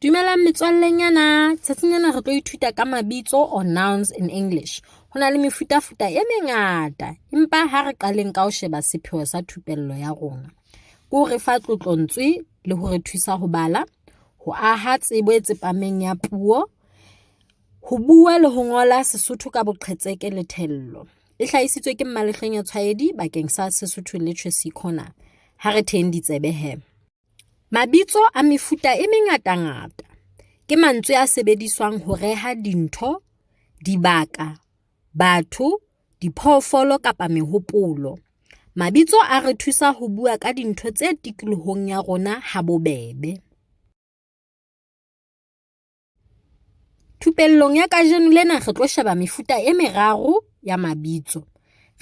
Dumelang metswallenyana, tsatsing lena re tlo ithuta ka mabitso or nouns in English. Ho na le mefutafuta e mengata, empa ha re qaleng ka ho sheba sepheo sa thupello ya rona. Ke ho re fa tlotlontswe le ho re thusa ho bala, ho aha tsebo e tsepameng ya puo, ho bua le ho ngola Sesotho ka boqhetseke le thello. E hlahisitswe ke Mmalehlwenya Tshwaedi bakeng sa Sesotho Literacy Corner. Ha re theheng ditsebe he. Mabitso a mefuta e mengatangata ke mantswe a sebediswang ho reha dintho, dibaka, batho, diphoofolo kapa mehopolo. Mabitso a re thusa ho bua ka dintho tse tikolohong ya rona habobebe. Thupellong ya kajeno lena re tlo sheba mefuta e meraro ya mabitso.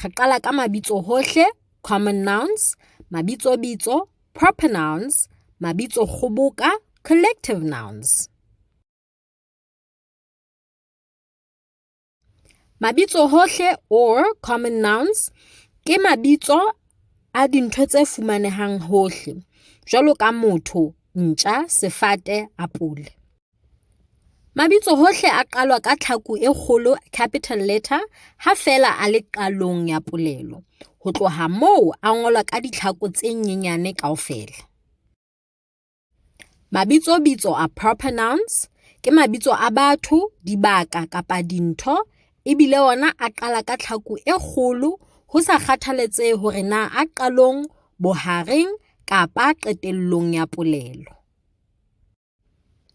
Re qala ka mabitso hohle, common nouns, mabitsobitso, proper nouns, mabitso kgoboka, collective nouns. Mabitso hohle or common nouns ke mabitso a dintho tse fumanehang hohle jwalo ka motho, ntja, sefate, apole. Mabitso hohle a qalwa ka tlhaku e kgolo capital letter ha feela a le qalong ya polelo. Ho tloha moo a ngolwa ka ditlhaku tse nyenyane kaofela. Mabitsobitso a proper nouns ke mabitso a batho, dibaka kapa dintho ebile ona a qala ka tlhaku e kgolo ho sa kgathaletsehe hore na a qalong, bohareng kapa qetellong ya polelo.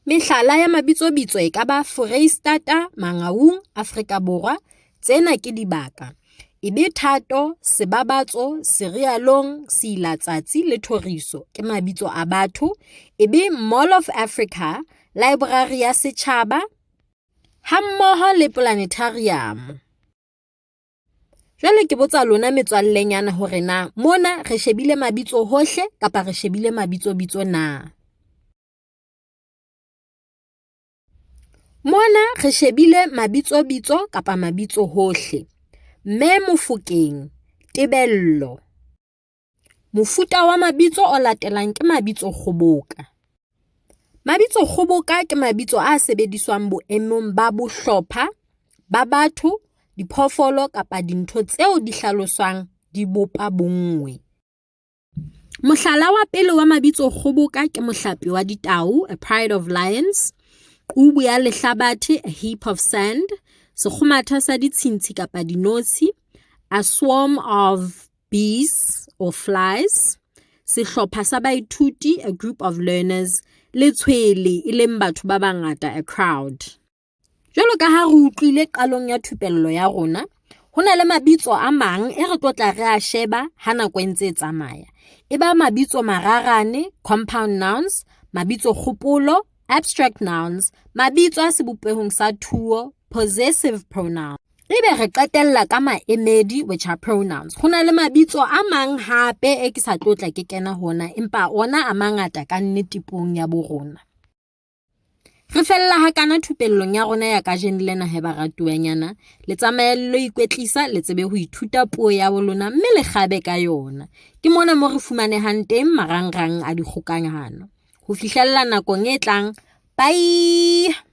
Mehlala ya mabitsobitso e ka ba Foreisetata, Mangaung, Afrika Borwa. Tsena ke dibaka. E be Thato, Sebabatso, Serialong, Seilatsatsi le Thoriso ke mabitso a batho. E be Mall of Africa, Laeborari ya Setjhaba hammoho le Planetarium. Jwale ke botsa lona metswallenyana hore na mona re shebile mabitso hohle kapa re shebile mabitsobitso na? Mona re shebile mabitsobitso kapa mabitso hohle. Mme Mofokeng, Tebello. Mofuta wa mabitso o latelang ke mabitso kgoboka. Mabitso kgoboka ke mabitso a sebediswang boemong ba bohlopha ba batho, diphoofolo kapa dintho tseo di hlaloswang di bopa bonngwe. Mohlala wa pele wa mabitso kgoboka ke mohlape wa ditau, a pride of lions, qubu ya lehlabathe, a heap of sand, sekgomatha sa ditshintshi kapa dinotshi, a swarm of bees or flies, sehlopha sa baithuti, a group of learners, letshwele e leng batho ba bangata, a crowd. Jwalo ka ha re utlwile qalong ya thupello ya rona, ho na le mabitso a mang e re tlo tla re a sheba ha nako e ntse e tsamaya. E ba mabitso mararane, compound nouns, mabitso kgopolo, abstract nouns, mabitso a sebopehong sa thuo, possessive pronoun. Ebe re qetella ka maemedi which are pronouns. Ho na le mabitso a mang hape e ke sa tlo tla ke kena hona empa ona a mangata ka nnete puong ya bo rona. Re fella hakana thupellong ya rona ya kajeno lena he baratuwanyana. Le tsamaye le lo ikwetlisa, le tsebe ho ithuta puo ya bo lona mme le kgabe ka yona. Ke mona mo re fumanehang teng marangrang a dikgokahano. Ho fihlella nakong e tlang, bye!